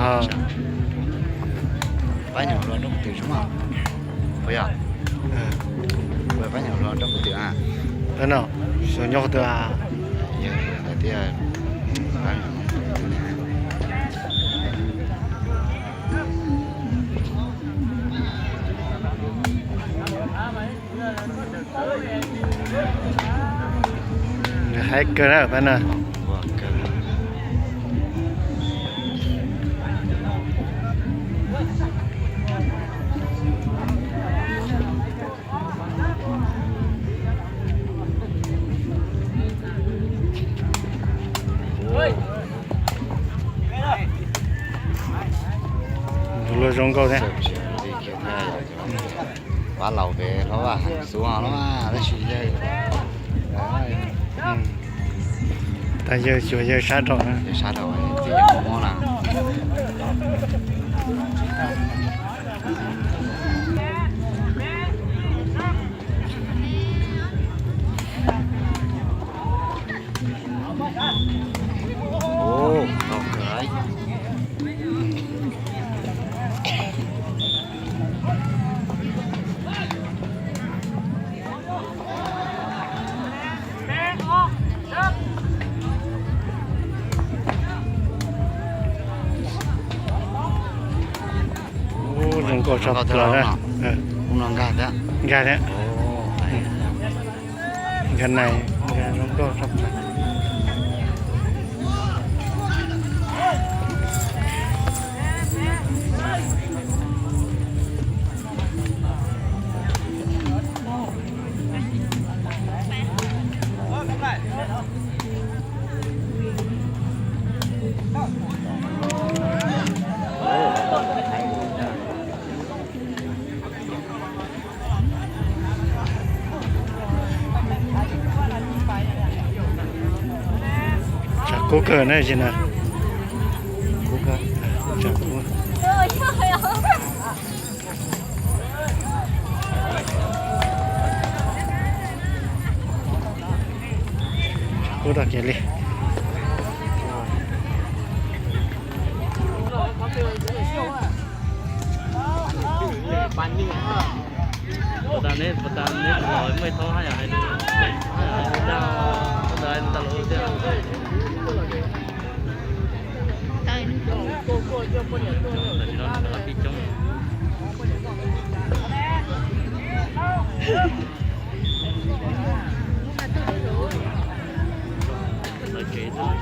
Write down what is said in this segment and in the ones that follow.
Pab nyuam hluas nraug qhov twg tso mas, puas yog? Pab nyuam hluas nraug qhov twg a? No, xyuas nyob qhov twg a? Yog hais tias pab nyuam hluas nraug qhov twg ne? Nws haib kawg na pab na. Luag zoo nkauj thiab. Pab laus pem hlob Vaj Heem Xua no tab sis yawg, tas yawg xyuas yawg sab rau, yawg sab rau txiv yawg mob na. Zoo nkauj tshaj plaws. Nkag thiab. Nkag nais, nkag zoo nkauj tshaj plaws. Tshav kub kawg na, tsis na. Kub kawg. Tshav kub. Kub tag kev li. Puas tas neb, puas tas neb los muaj ib thaub haj yam hais lus, haj yam hais lus dag, puas tas hais lus tas lus tiag. Tam sim no nws lawv pib coob. Lawv tsev tuaj.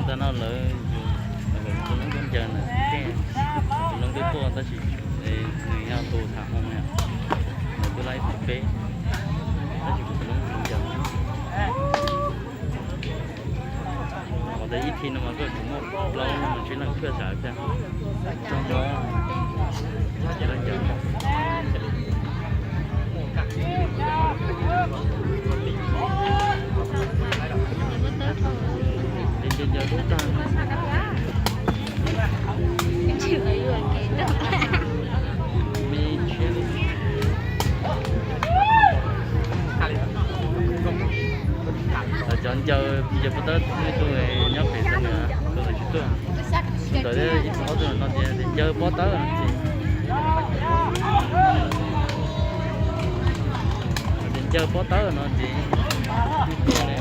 Ntawm no lawv, lawv tus noob kub ncaws ntawm tej, tus noob twb tuaj tab sis nws yog tus tham hmoo yom, nws twb laib thib peb, tab sis kuv tus noob kub ncaws. Qhov ntawd ib thim no mas koj tsuas muaj plaub leeg tsib leeg thiaj sawv thiab. Tsob hmoov, tsis leej ncaws. Ces ncaws ncaws tub tag. Me tshiab li. Cov ncaws, ncaws pob tawb ib tug nyob pem txog nws, tus ntawd tsis tuaj. Tus ntawd ib tug ob tug no tias ncaws pob tawb no ces, tias ncaws pob tawb no ces tuaj li.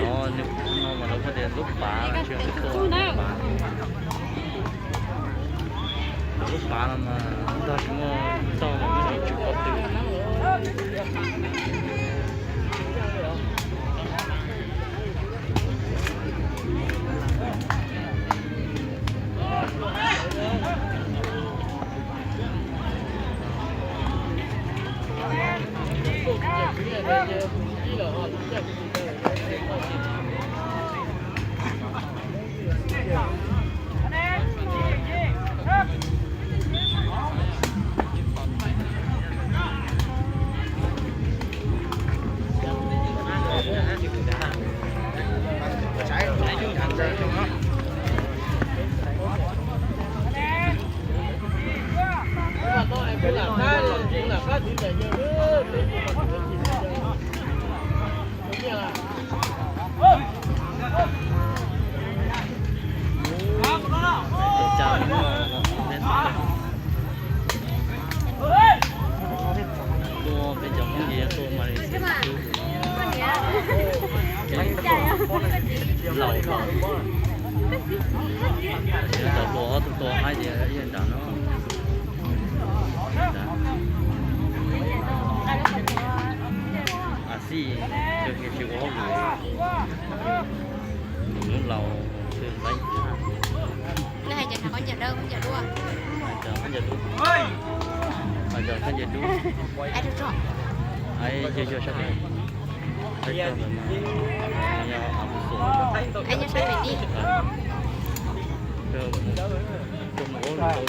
No, no mas lawv kuj tias lub pav, tsis yog lub pav. Lub pav no mas ntog tsis muaj tauj, muaj tsis tsum pob tw. Tuaj peb cov Hmoob ces tuaj Malaysia xwb. Laus tau, cov hluas ob tug tau haib tias ib nrad no. Así, tsis ua hauj lwm, tus Hmoob laus twb laib tshaj. Nej hais tias qhov ncauj dawb, qhov ncauj duab. Hais tias qhov ncauj dub. Hais tias qhov ncauj dub. Ai, yog yog sab pem. Ai, yog, yog sab pem tib. Rau mus ua lus tau.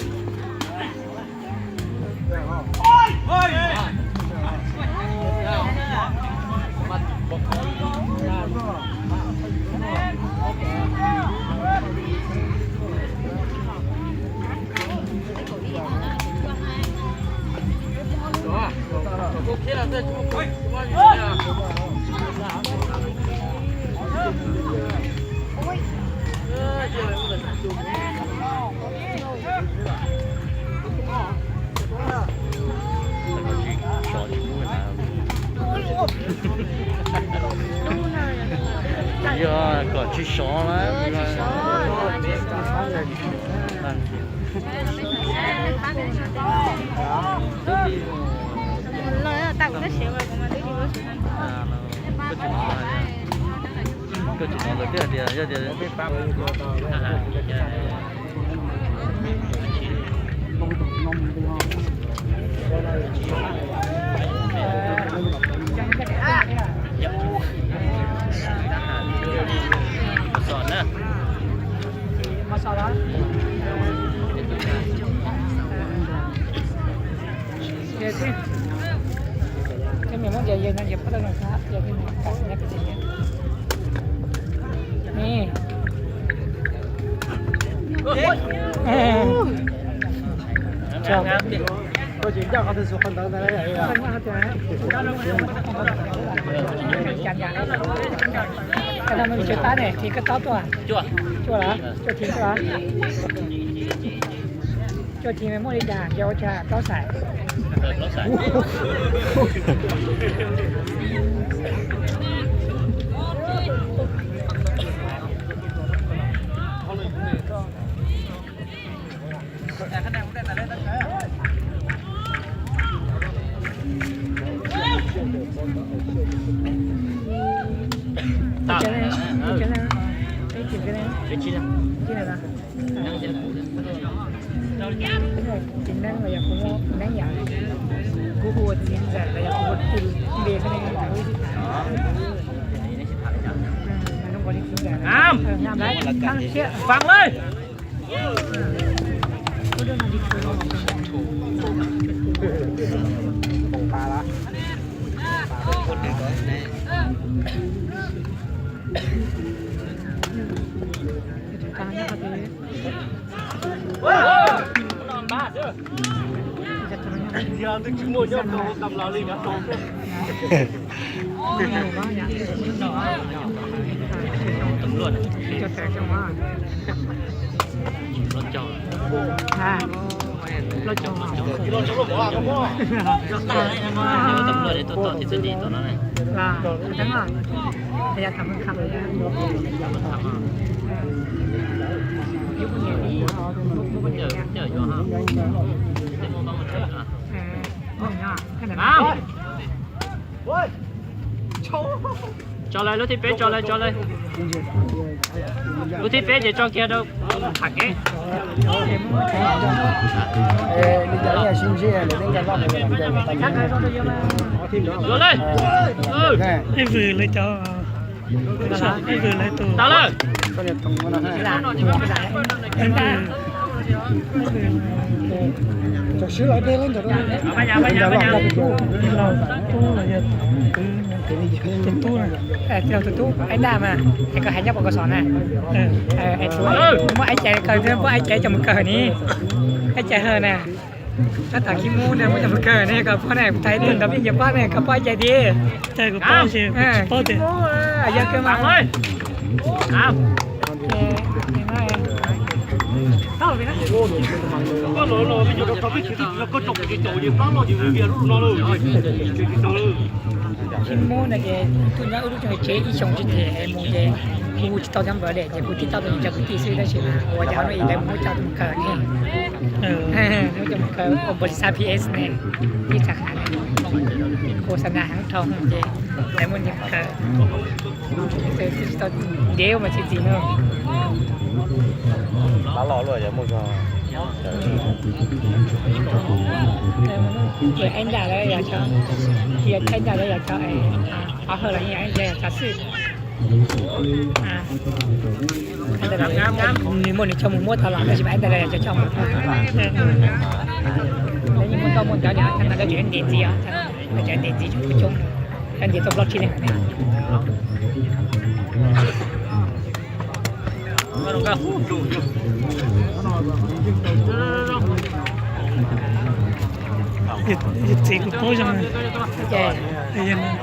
Yog kom tsis sov na. Koj tsis hnov lawv thiaj tias, yog tias Ces mim muab ntiav yawg no ces pub tau zoo xwb, yog thiaj mus kom nyob pem ces yawg. Ni. Cov no mej tsis pab ne, thim koj taub tuaj. Cuaj los? Cuaj thim tuaj los? Cuaj thim mej muaj li cas, yog ua cas plaub xais? Txiv neeb los yog kuv muaj neeb yam, kuv hu ua txiv ntxawm los yog kuv hu ua txiv npe xwb ne. Faam lawm. Tam luaj tuaj txog txiv txwv li tom no ne. Tso lawm, lub thib peb tso lawm, tso lawm. Lub thib peb ces tso kiag rau tham kev. Ej, vwm lawv cov, ej, vwm lawv tus, ej, vwm, ej, vwm, laus tub los yog tus tub, tus tub na, tij laug tus tub Aib Daj mas, es koj hais nyob puas koj xom na? Muab Aib Caiv, koj muab Aib Caiv coj mus kawg ni, Aib Caiv Hawj na. Tab tom Khib Mub ne, muab coj mus kawg ne, koj paub ne, tais tus ntawd peb nyias paub ne, koj paub Aib Caiv tiag. Tais kuv paub, tsis paub tias yog kawg mas. Khib Mub no ces kuv nyob wb lub tsev ib xyoos tsis them mus ces kuv tsis tau cov npawb li ces kuv tib tau tus cov kwv tij xwb tab sis mas ua cas hnub ib lawv muab coj mus kawg ne. Muab coj mus kawg ua npaum li xav P S ne, tib tsa qhov ne, kuv xav nag heev dhau ces lawv muab coj mus kawg. Kuv tsis tau ntev mas txiv txiv no. Aib Daj lawv yog cov, Aib Daj lawv yog cov, Hawj los yog cov xwb. Nws muaj nws coj mus muab tau los tab sis mas Aib Daj lawv yog cov coj mus. Lawv yeej muaj ntau muaj ntawv li, cov ntawd lawv tseem ntes ntxiv os, lawv tseem ntes ntxiv coob coob, lawv ntes tau plaub tsib leeg ne. Yog txiv kuv paub zoo, yog txiv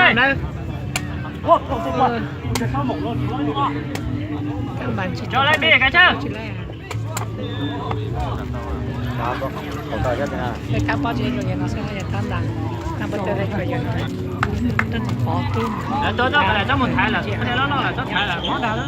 na, tom qab, tom qab los. Tom qab los, tom qab los, peb caug ib, peb caug ob ntawd xwb. Tab tom pov tub. Lawv tuaj txog lawm, txhob mus thaiv lawm, loj loj lawm txhob thaiv lawm, muab ntag.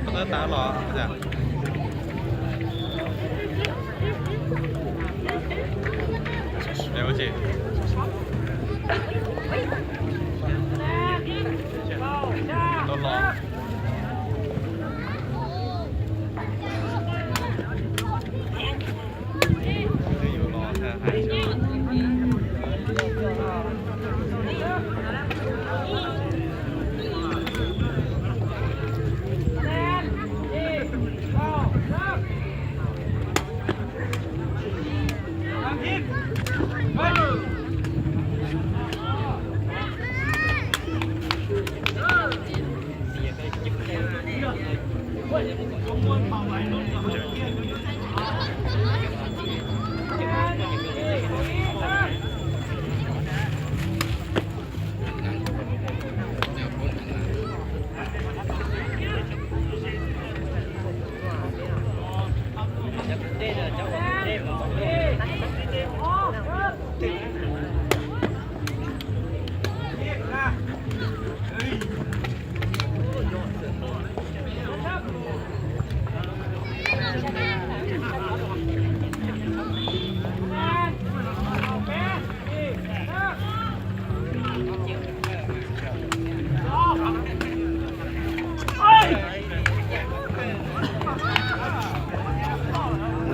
Tab tas los.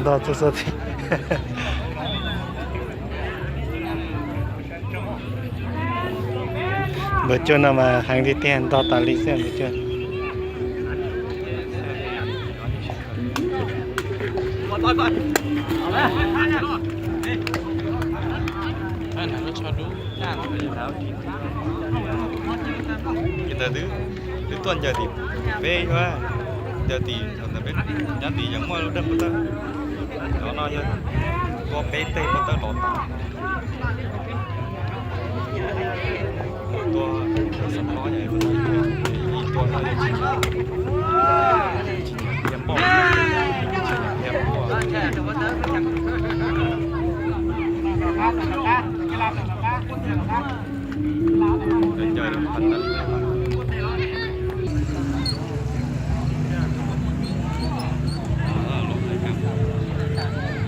Ntog txog xwb. Npawg Cuag no mas heev tiag tiag, ntog tas li xwb npawg Cuag. Ces ntawd twb, twb tuaj ncaws tim peb, ncaws tim, ncaws tim yeej muaj lub dej pov tawb. Cov no yog tua peb teg pov tawb los tas. Tua, tua, ncaws